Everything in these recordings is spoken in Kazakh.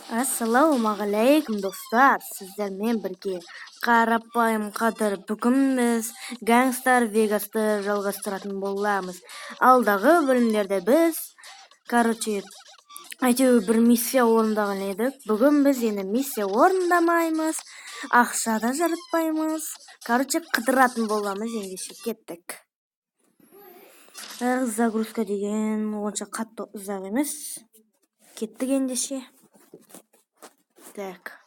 Ассалаумағалейкум, достар! Сіздермен бірге Қарапайым Қадыр. Бүгін біз Gangstar Vegas'ты жалғастыратын боламыз. Алдағы бөлімдерде біз, короче, әйтеуір бір миссия орындаған едік. Бүгін біз енді миссия орындамаймыз, ақша да жаратпаймыз. Короче, қыдыратын боламыз, ендеше кеттік. Загрузка деген онша қатты ұзақ емес. Кеттік ендеше. Так.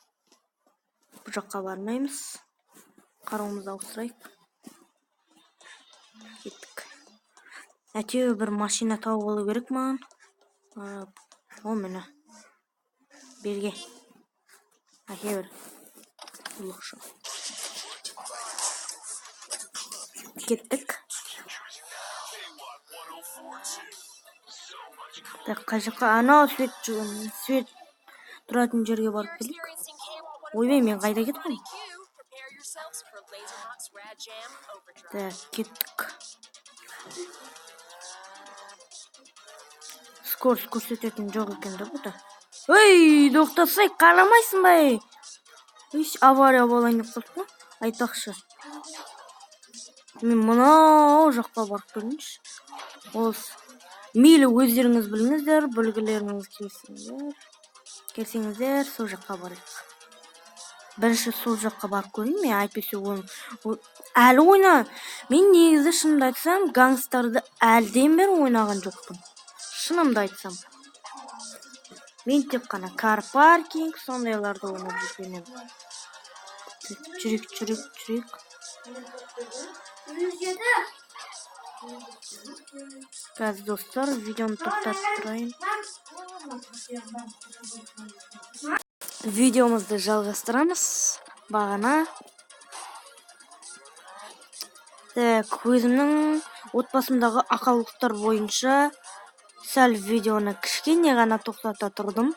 Бұл жаққа бармаймыз. Қаруымызды ауыстырайық. Кеттік. Әйтеуір бір машина тауып алу керек маған. О, міне. Берге. Әке бір. Ұлықшы. Кеттік. Так, қай жаққа? Анау свет тұратын жерге барып келейік. Ойбай, мен қайда кетіп қалдым? Так, кеттік. Скорость көрсететін жоқ екен да бұда. Ой, тоқтасай, қарамайсың ба, ей? Иш, авария болайын деп қалдық қой. Айтпақшы. Мен мынау жаққа барып келейінші. Осы. Мейлі өздеріңіз біліңіздер, білгілеріңіз келсеңдер. Келсеңіздер, сол жаққа барайық. Бірінші сол жаққа барып көрейін, мен әйтпесе оны әлі ойна. Мен негізі шынымды айтсам, Гангстарды әлден бері ойнаған жоқпын. Шынымды айтсам. Мен тек қана кар паркинг сондайларды ойнап жүрген едім. Жүрейік, жүрейік, жүрейік. Қазір, достар, видеоны тоқтатып тұрайын. Видеомызды жалғастырамыз. Бағана. Так, өзімнің отбасымдағы ақаулықтар бойынша сәл видеоны кішкене ғана тоқтата тұрдым.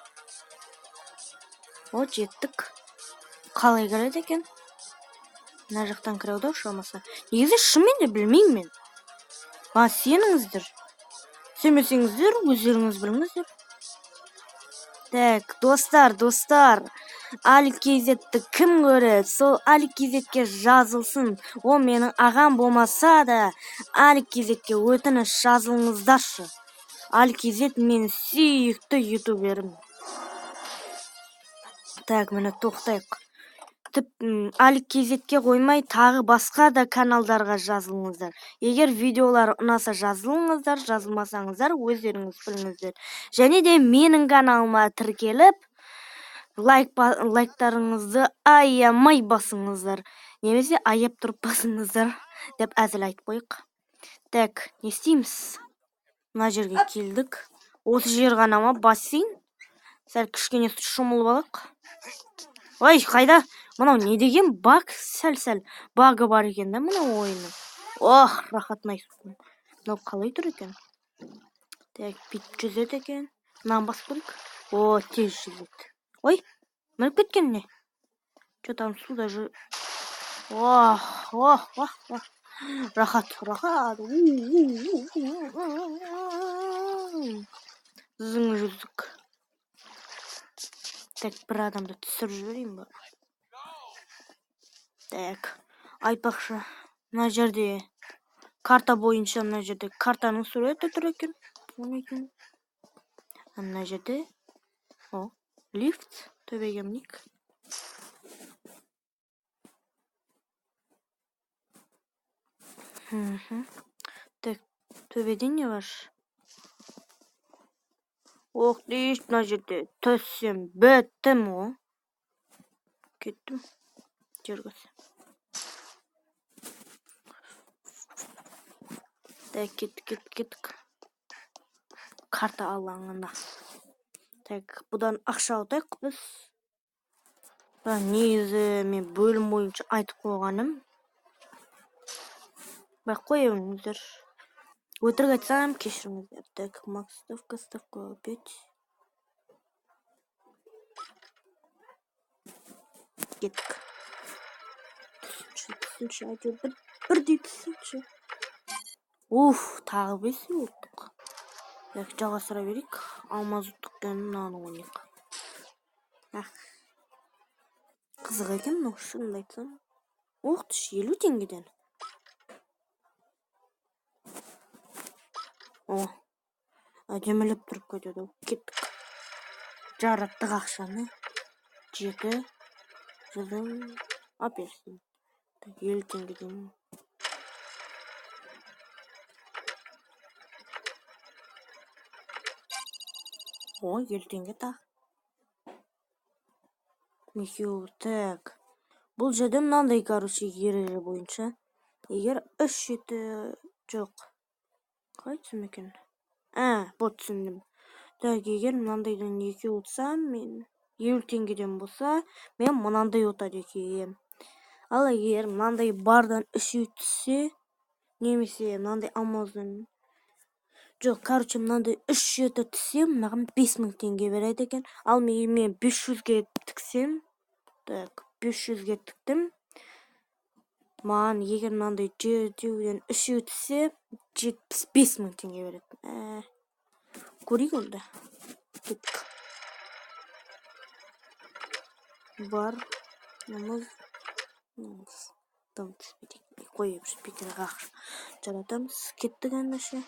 О, жеттік. Қалай кіреді екен? Мына жақтан кіреді ау шамасы. Негізі шынымен де білмеймін мен. Маған сеніңіздер. Сенбесеңіздер, өздеріңіз біліңіздер. Так, достар, достар. Алик Kz-ті кім көреді? Сол Алик Kz-ке жазылсын. Ол менің ағам болмаса да, Алик Kz-ке өтініш жазылыңыздаршы. Алик Kz менің сүйікті ютуберім. Так, міне тоқтайық. Алик Kz-ке қоймай, тағы басқа да каналдарға жазылыңыздар. Егер видеолар ұнаса жазылыңыздар, жазылмасаңыздар өздеріңіз біліңіздер. Және де менің каналыма тіркеліп, лайктарыңызды аямай басыңыздар. Немесе аяп тұрып басыңыздар деп әзіл айтып қойық. Так, не істейміз? Мына жерге келдік. Осы жер ғана ма бассейн? Сәл кішкене шомылып алайық. Ой, қайда? Мынау не деген баг? Сәл-сәл багы бар екен да мынау ойынның. Ох, рахатын ай. Мынау қалай тұр екен? Так, бүйтіп жүзеді екен. Мынаны басып көрейік. О, тез жүзеді. Ой, мініп кеткен не? Че там суда жүр? Ох, ох, ох, ох. Рахат, рахат. Зың жүздік. Так, бір адамды түсіріп жіберейін ба? Так, айтпақшы, мына жерде карта бойынша мына жерде картаның суреті тұр екен. Екен. Мына жерде, о, лифт, төбеге мінейік. Так, төбеде не бар? Ох, дейш, мына жерде түссем біттім ғой. Кеттім. Жерге. Так, кеттік, кеттік, кеттік. Карта алаңына. Так, бұдан ақша ұтайық біз. Бірақ негізі мен бөлім бойынша айтып қойғаным. Бірақ қоя беріңіздер. Өтірік айтсам, кешіріңіздер. Так, макс ставка, ставка 5. Кеттік. Түсінші, түсінші, әйтеуір бірдей түсінші. Уф, тағы 5 ұттық. Так, жалғастыра берейік. Алмаз ұттық екен, мынаны ойнайық. Ах, қызық екен мынау, шынымды айтсам. Ох, түш, 50 теңгеден. О, әдемілеп тұрып кетеді. Кеттік. Жараттық ақшаны. 7 жүзім апельсин. Так, 50 теңгеден. О, 50 теңге тағы. Михаил, так. Бұл жерде мынандай, короче, ереже бойынша. Егер 3 жеті жоқ. Қалай түсіндім екен? А, вот түсіндім. Так, егер мынандайдан 2 ұтсам, мен 50 теңгеден болса, мен мынандай ұтады екенмін. Ал егер мынандай бардан 3 түссе, немесе мынандай алмаздан жоқ, короче, мынандай 3 жеті түссе, маған 5000 теңге береді екен. Ал мен 500-ге тіксем, так, 500-ге тіктім. Маған егер мынандай жетеуден 3 түссе, 75000 теңге береді. Көрейік онда. Кеттік. Бар. Намаз. Намаз. Там түспейді. Қойып бекер ақша жаратамыз. Кеттік ендеше.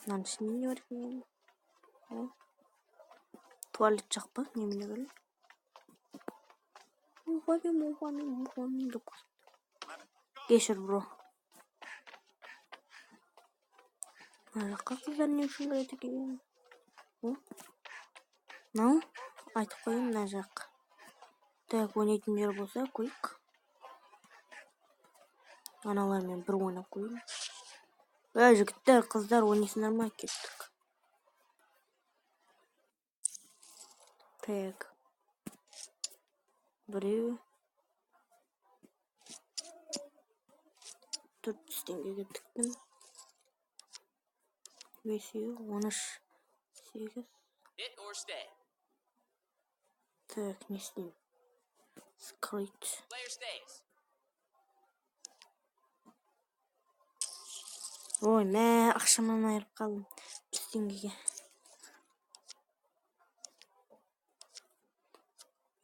Мынаның ішінде не бар екен? Туалет жақ па? Немене бар? Деп кешір, бро. Мына жаққа қыздар не үшін кіреді екен? Мынау айтып қояйын, мына жақ. Так, ойнайтын жер болса көрейік. Аналармен бір ойнап көрейін. Жігіттер, қыздар ойнайсыңдар ма? Кеттік. Так. Біреу. 400 теңгеге тіктім. 5, 13, 8. Так, не істеймін? Скрыть. Ой, мә, ақшамнан айырып қалдым. 100 теңгеге.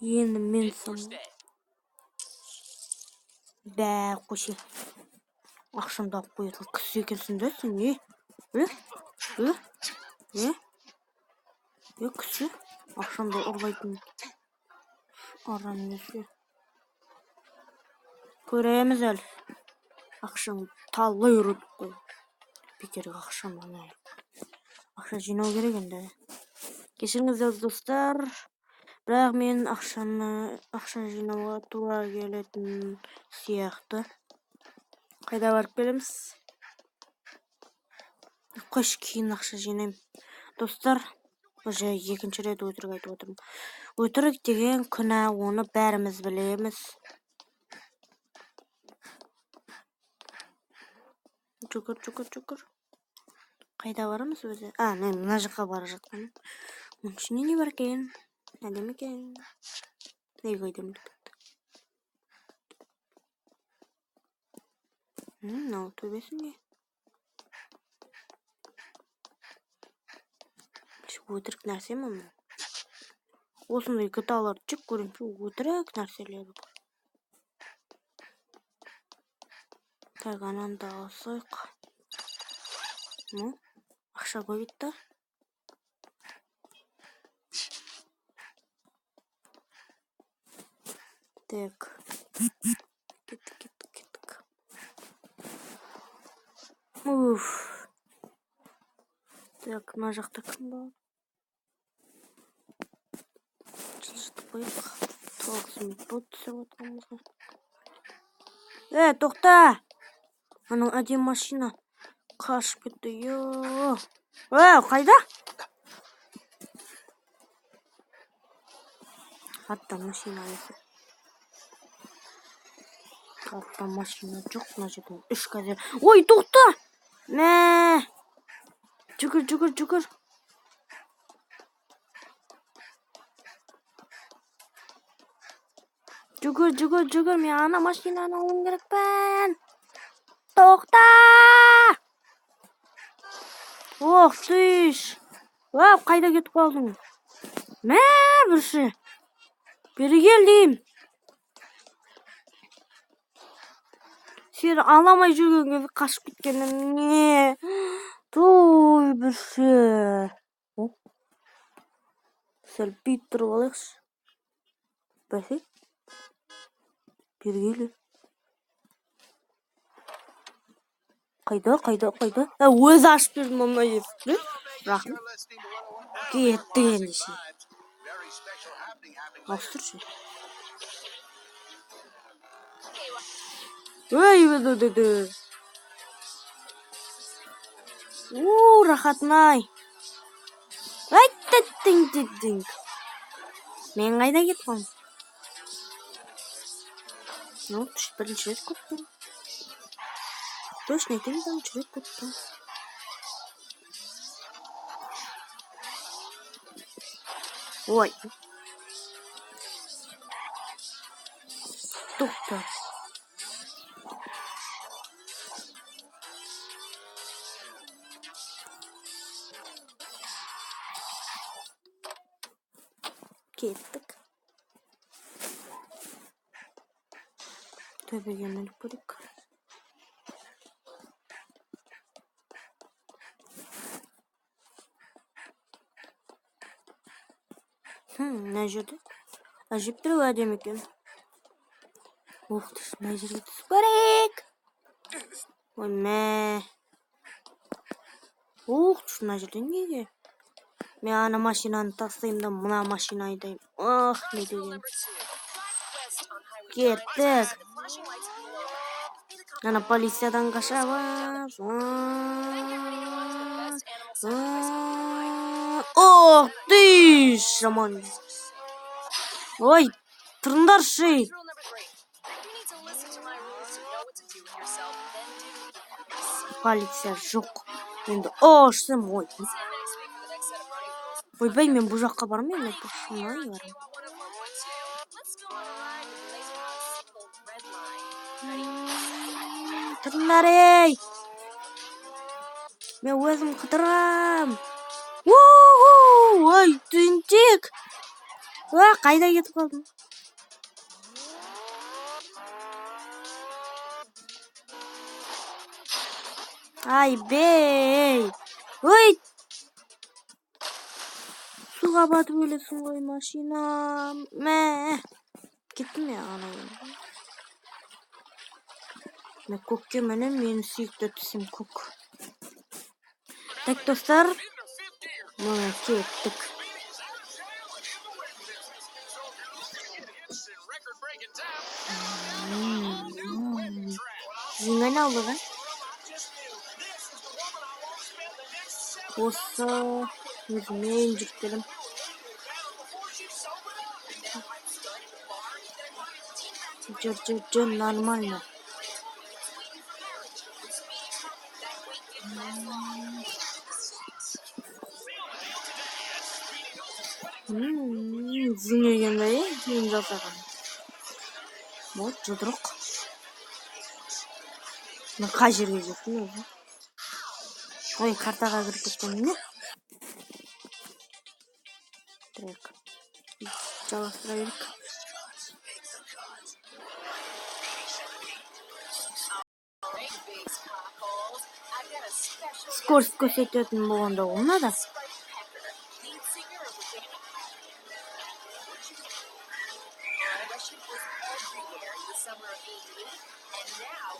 Енді мен бә, қойшы. Ақшамды алып қоятын кісі екенсің да сен, не? Е, кісі? Ақшамды ұрлайтын арам несі? Көреміз әлі. Ақшаңды талай ұрып қой. Бекерге ақшамнан айырып. Ақша жинау керек енді. Кешіріңіздер, достар. Бірақ мен ақша жинауға тура келетін сияқты. Қайда барып келеміз? Қойшы, кейін ақша жинаймын. Достар, уже екінші рет өтірік айтып отырмын. Өтірік деген күнә, оны бәріміз білеміз. Жүгір, жүгір, жүгір. Қайда барамыз өзі? А, мен мына жаққа бара жатқанмын. Мұның ішінде не бар екен? Әдемі екен. Неге әдемі кетті? Мынау төбесі не? Өтірік нәрсе ме мынау? Осындай GTA-ларды жек көремін, өтірік нәрселері бар. Так, ананы да алсайық. Ну, ақша көбейтті. Так. Кеттік, кеттік, кеттік. Уф. Так, мына жақта кім бар? Жылжытып қояйық. 9 минут болды түсіріп отырғанымызға. Тоқта! Анау әдемі машина қашып кетті. Йо! Қайда? Хатта машина есі. Хатта машина жоқ мына жерде. 3 газель. Ой, тоқта! Мә! Жүгір, жүгір, жүгір. Жүгір, жүгір, жүгір. Мен ана машинаны алуым керекпін. Тоқта! Ох ты ж. Уа, қайда кетіп қалдың? Мә, бірші. Бері кел деймін. Сені аламай жүрген кезде қашып кеткенім не? Туй, бірші. Сәл бүйтіп тұрып алайықшы. Бәсе. Бері кел. Қайда, қайда, қайда? Өзі ашып берді мына есікті. Рахмет. Кеттік ендеше. Ауыстыршы. Ой, ой. У, рахатын-ай. Ай, тің. Мен қайда кетіп қалдым? Ну, бірінші рет көріп. Точно айтайын, бірінші рет көріп. Ой. Тоқта. Кеттік. Төбеге мініп көрейік. Мына жерде әжептәуір әдемі екен. Ох ты ж, мына жерге түсіп көрейік. Ой, мә. Ох ты ж, мына жерде неге? Мен ана машинаны тастаймын да мына машина айдаймын. Ох, не деген. Кеттік. Ана полициядан қашамыз. Ох ты ж, жаман. Ой, тұрыңдаршы. Полиция жоқ. Енді ұшсам, ой. Ойбай, мен бұл жаққа бармаймын, айтпақшы, барамын. Тұрыңдар, ей! Мен өзім қыдырам. Ой, тентек! Қайда кетіп қалдым? Ай, бей! Ой! Суға батып өлесің ғой, машинам. Мә! Кеттім мен анау. Мен көкке мінем, менің сүйікті түсім көк. Так, достар, мына кеттік. Зиңгән алдық, ә? Осы өзімен жүріп келем. Жүр, жүр, жүр, нормально. Зиң екен да, мен жасаған. Вот, жұдырық. Мен қай жерге жеттім өзі? Ой, картаға кіріп кеткен не? Так. Жалғастыра берейік. Скорость көрсететін болғанда ол да.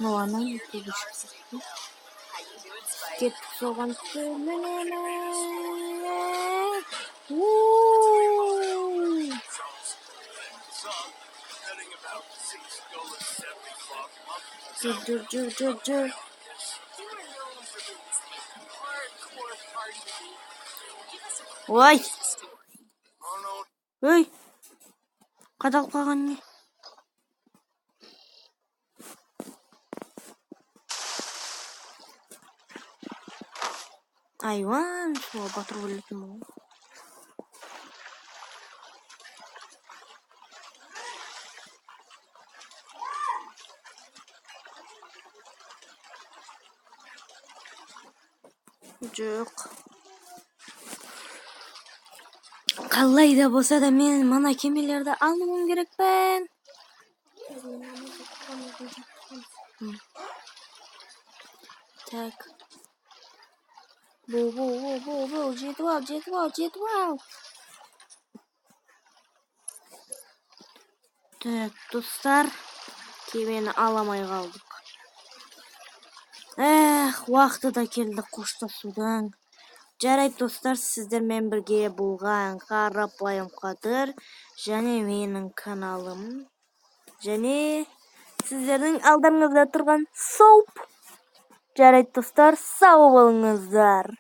Ну, ана не шықты. Кеттік соған мінеміз. Жүр, жүр, жүр, жүр, жүр. Ой! Ой! Қадалып қалған не? Айуан, суға батырып өлетін болған. Жоқ. Қалай да болса да мен мына кемелерді алуым керекпін. Так. Бу, бу, бу, бу, бу, жетіп ал, жетіп ал, жетіп ал. Так, достар, кемені аламай қалдық. Эх, уақыты да келді қоштасудың. Жарайды, достар, сіздермен бірге болған Қарапайым Қадыр және менің каналым және сіздердің алдарыңызда тұрған Соуп. Жарайды, достар, сау болыңыздар.